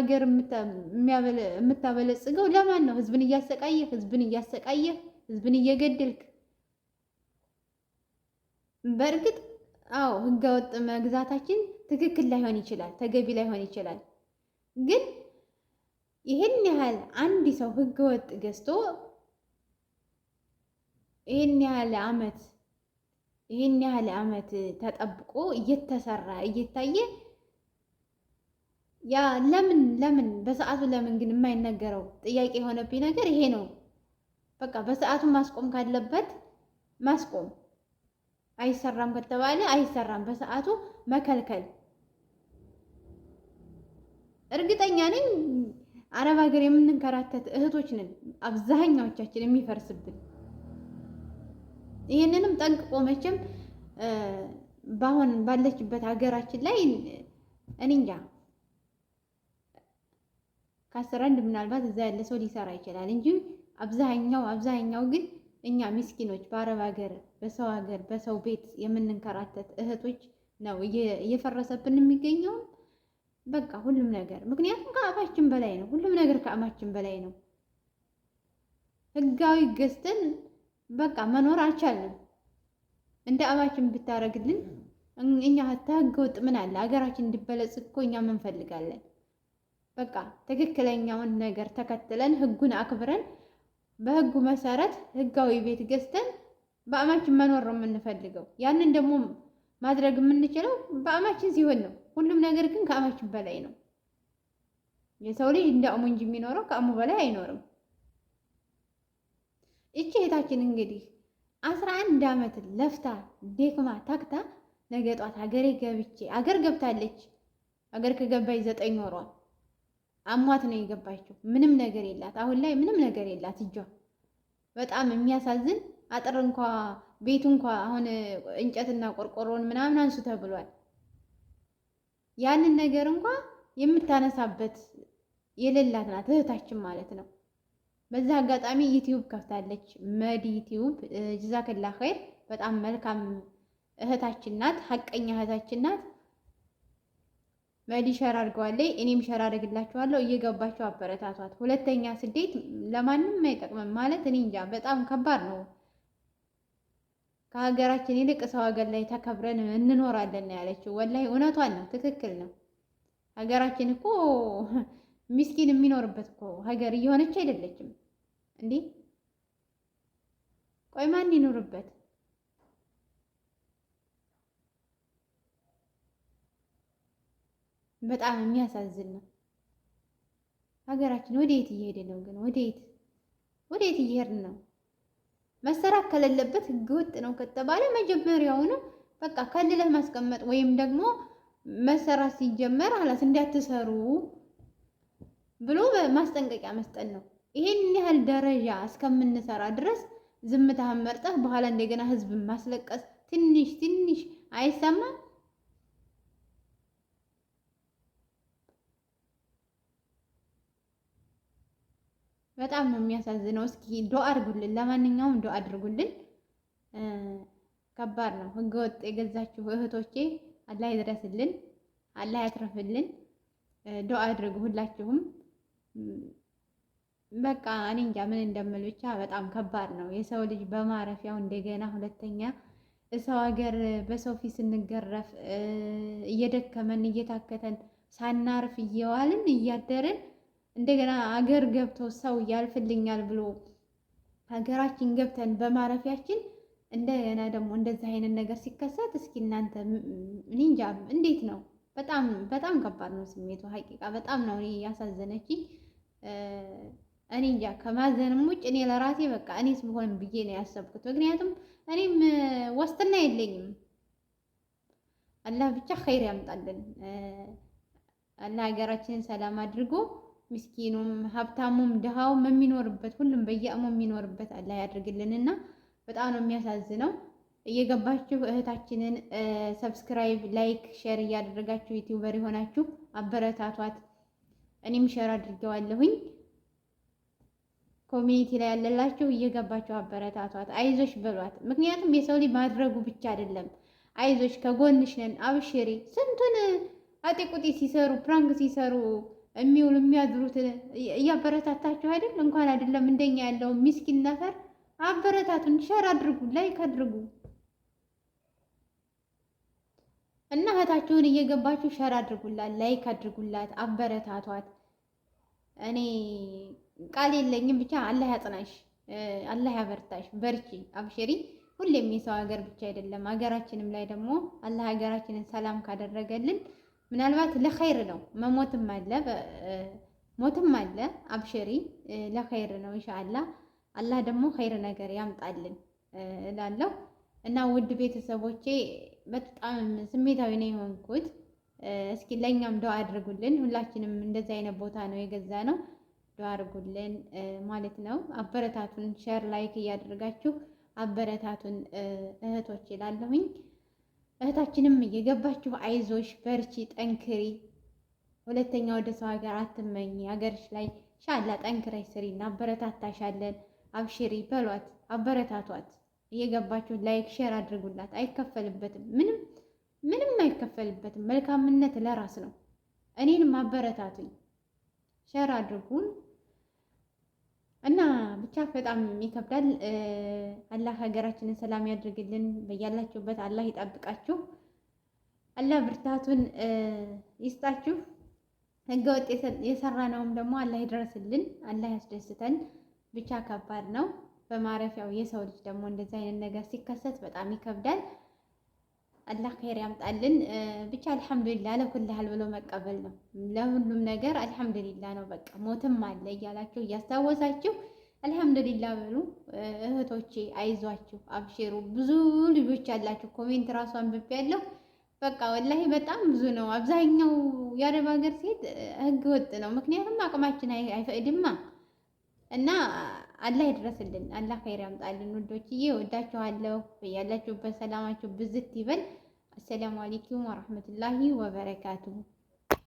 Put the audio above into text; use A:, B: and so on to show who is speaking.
A: ሀገር የምታበለጽገው ለማን ነው? ህዝብን እያሰቃየህ፣ ህዝብን እያሰቃየህ፣ ህዝብን እየገደልክ። በእርግጥ አዎ ህገወጥ መግዛታችን ትክክል ላይሆን ይችላል፣ ተገቢ ላይሆን ይችላል። ግን ይህን ያህል አንድ ሰው ህገወጥ ገዝቶ ይህን ያህል አመት ይህን ያህል አመት ተጠብቆ እየተሰራ እየታየ ያ ለምን ለምን በሰዓቱ ለምን ግን የማይነገረው ጥያቄ የሆነብኝ ነገር ይሄ ነው። በቃ በሰዓቱ ማስቆም ካለበት ማስቆም፣ አይሰራም ከተባለ አይሰራም፣ በሰዓቱ መከልከል። እርግጠኛ ነኝ አረብ ሀገር የምንንከራተት እህቶች ነን አብዛኛዎቻችን የሚፈርስብን። ይህንንም ጠንቅቆ መቼም በአሁን ባለችበት ሀገራችን ላይ እኔ እንጃ ከአስር አንድ ምናልባት እዛ ያለ ሰው ሊሰራ ይችላል እንጂ አብዛኛው አብዛኛው ግን እኛ ምስኪኖች በአረብ ሀገር በሰው ሀገር በሰው ቤት የምንንከራተት እህቶች ነው እየፈረሰብን የሚገኘውም በቃ ሁሉም ነገር። ምክንያቱም ከአቅማችን በላይ ነው። ሁሉም ነገር ከአቅማችን በላይ ነው። ህጋዊ ገዝተን በቃ መኖር አልቻልንም። እንደ አቅማችን ብታረግልን እኛ ህገ ወጥ ምን አለ ሀገራችን እንዲበለጽግ እኮ እኛ እንፈልጋለን። በቃ ትክክለኛውን ነገር ተከትለን ህጉን አክብረን በህጉ መሰረት ህጋዊ ቤት ገዝተን በአማችን መኖር ነው የምንፈልገው። ያንን ደግሞ ማድረግ የምንችለው በአማችን ሲሆን ነው። ሁሉም ነገር ግን ከአማችን በላይ ነው። የሰው ልጅ እንደ አቅሙ እንጂ የሚኖረው ከአቅሙ በላይ አይኖርም። እቺ እህታችን እንግዲህ 11 ዓመት ለፍታ ደክማ ታክታ ነገ ጧት ሀገሬ ገብቼ አገር ገብታለች። አገር ከገባች 9 ወሯ አሟት ነው የገባችው። ምንም ነገር የላት አሁን ላይ ምንም ነገር የላት እጇ። በጣም የሚያሳዝን አጥር እንኳ ቤቱ እንኳ አሁን እንጨትና ቆርቆሮን ምናምን አንሱ ተብሏል። ያንን ነገር እንኳ የምታነሳበት የሌላት ናት እህታችን ማለት ነው። በዛ አጋጣሚ ዩቲዩብ ከፍታለች፣ መዲ ዩቲዩብ። جزاك الله خير። በጣም መልካም እህታችን ናት፣ ሀቀኛ እህታችን ናት። መዲ share አድርገዋለች፣ እኔም share አድርግላችኋለሁ። እየገባችሁ አበረታቷት። ሁለተኛ ስደት ለማንም አይጠቅምም ማለት እኔ እንጃ፣ በጣም ከባድ ነው። ከሀገራችን ይልቅ ሰው ሀገር ላይ ተከብረን እንኖራለን ያለችው والله እውነቷን ነው፣ ትክክል ነው። ሀገራችን እኮ ሚስኪን የሚኖርበት እኮ ሀገር እየሆነች አይደለችም እንዴ? ቆይ ማን ይኖርበት? በጣም የሚያሳዝን ነው። ሀገራችን ወዴት እየሄደ ነው ግን? ወዴት ወዴት እየሄድን ነው? መሰራት ከሌለበት ህገወጥ ነው ከተባለ መጀመሪያውኑ በቃ ከልለህ ማስቀመጥ ወይም ደግሞ መሰራት ሲጀመር አላስ እንዳትሰሩ ብሎ ማስጠንቀቂያ መስጠት ነው። ይሄን ያህል ደረጃ እስከምንሰራ ድረስ ዝምታህን መርጠህ በኋላ እንደገና ህዝብ ማስለቀስ ትንሽ ትንሽ አይሰማም? በጣም ነው የሚያሳዝነው። እስኪ ዱአ አድርጉልን። ለማንኛውም ዱአ አድርጉልን። ከባድ ነው። ህገወጥ የገዛችሁ እህቶቼ አላህ ይድረስልን፣ አላህ ያትረፍልን። ዱአ አድርጉ ሁላችሁም። በቃ እኔ እንጃ ምን እንደምል ብቻ በጣም ከባድ ነው። የሰው ልጅ በማረፊያው እንደገና ሁለተኛ ሰው ሀገር በሰው ፊት ስንገረፍ እየደከመን እየታከተን ሳናርፍ እየዋልን እያደርን እንደገና አገር ገብቶ ሰው ያልፍልኛል ብሎ ሀገራችን ገብተን በማረፊያችን እንደገና ደግሞ እንደዚህ አይነት ነገር ሲከሰት እስኪ እናንተ እኔ እንጃ እንዴት ነው? በጣም በጣም ከባድ ነው ስሜቱ። ሀቂቃ በጣም ነው እኔ ያሳዘነችኝ። እኔ እንጃ ከማዘንም ውጭ እኔ ለራሴ በቃ እኔስ ብሆን ብዬ ነው ያሰብኩት። ምክንያቱም እኔም ዋስትና የለኝም። አላህ ብቻ ኸይር ያምጣልን። አላህ ሀገራችንን ሰላም አድርጎ ምስኪኑም ሀብታሙም ድሃውም የሚኖርበት ሁሉም በየአሙ የሚኖርበት አላህ ያድርግልንና በጣም ነው የሚያሳዝነው። እየገባችሁ እህታችንን subscribe፣ like፣ share እያደረጋችሁ YouTuber የሆናችሁ አበረታቷት። እኔም share አድርጌዋለሁኝ። community ላይ ያለላችሁ እየገባችሁ አበረታቷት፣ አይዞሽ በሏት። ምክንያቱም የሰው ልጅ ማድረጉ ብቻ አይደለም። አይዞሽ፣ ከጎንሽ ነን፣ አብሽሪ። ስንቱን አጤ ቁጤ ሲሰሩ prank ሲሰሩ የሚውሉ የሚያድሩት እያበረታታችሁ አይደል? እንኳን አይደለም እንደኛ ያለው ሚስኪን ነፈር አበረታቱን፣ share አድርጉ፣ like አድርጉ እና እህታችሁን እየገባችሁ share አድርጉላት፣ like አድርጉላት፣ አበረታቷት። እኔ ቃል የለኝም። ብቻ አላህ ያጽናሽ፣ አላህ ያበርታሽ፣ በርቺ፣ አብሽሪ። ሁሌም የሰው ሀገር ብቻ አይደለም፣ ሀገራችንም ላይ ደግሞ አላህ ሀገራችንን ሰላም ካደረገልን ምናልባት ለኸይር ነው። መሞትም አለ ሞትም አለ። አብሽሪ፣ ለኸይር ነው ኢንሻአላህ። አላህ ደግሞ ኸይር ነገር ያምጣልን እላለሁ። እና ውድ ቤተሰቦቼ በጣም ስሜታዊ ነው የሆንኩት። እስኪ ለእኛም ዱአ አድርጉልን። ሁላችንም እንደዚህ አይነት ቦታ ነው የገዛ ነው። ዱአ አድርጉልን ማለት ነው። አበረታቱን፣ share like እያደረጋችሁ አበረታቱን እህቶች እላለሁኝ። እህታችንም እየገባችሁ አይዞሽ፣ በርቺ፣ ጠንክሪ፣ ሁለተኛ ወደ ሰው ሀገር አትመኝ፣ ሀገርሽ ላይ ሻላ ጠንክረሽ ስሪ፣ እናበረታታሻለን፣ አብሽሪ በሏት፣ አበረታቷት። እየገባችሁ like share አድርጉላት። አይከፈልበትም፣ ምንም ምንም አይከፈልበትም። መልካምነት ለራስ ነው። እኔንም አበረታቱኝ፣ share አድርጉን እና ብቻ በጣም ይከብዳል። አላህ ሀገራችንን ሰላም ያድርግልን። በያላችሁበት አላህ ይጠብቃችሁ። አላህ ብርታቱን ይስጣችሁ። ህገወጥ የሰራነውም ደግሞ አላህ ይድረስልን፣ አላህ ያስደስተን። ብቻ ከባድ ነው። በማረፊያው የሰው ልጅ ደግሞ እንደዚህ አይነት ነገር ሲከሰት በጣም ይከብዳል። አላህ ኸይር ያምጣልን። ብቻ አልሐምዱሊላህ ለኩልሃል ብሎ መቀበል ነው። ለሁሉም ነገር አልሐምዱሊላህ ነው። በቃ ሞትም አለ እያላችሁ እያስታወሳችሁ አልሐምዱሊላህ በሉ እህቶቼ፣ አይዟችሁ፣ አብሽሩ። ብዙ ልጆች ያላችሁ comment ራሱ አንብቤያለሁ። በቃ ወላሂ በጣም ብዙ ነው። አብዛኛው የአረብ ሀገር ሴት ህገ ወጥ ነው። ምክንያቱም አቅማችን አይፈቅድማ እና አላህ ይድረስልን፣ አላህ ኸይር ያምጣልን። ውዶችዬ ወዳችኋለሁ። ያላችሁበት ሰላማችሁ ብዝት ይበል። አሰላሙ አለይኩም ወራህመቱላሂ ወበረካቱሁ።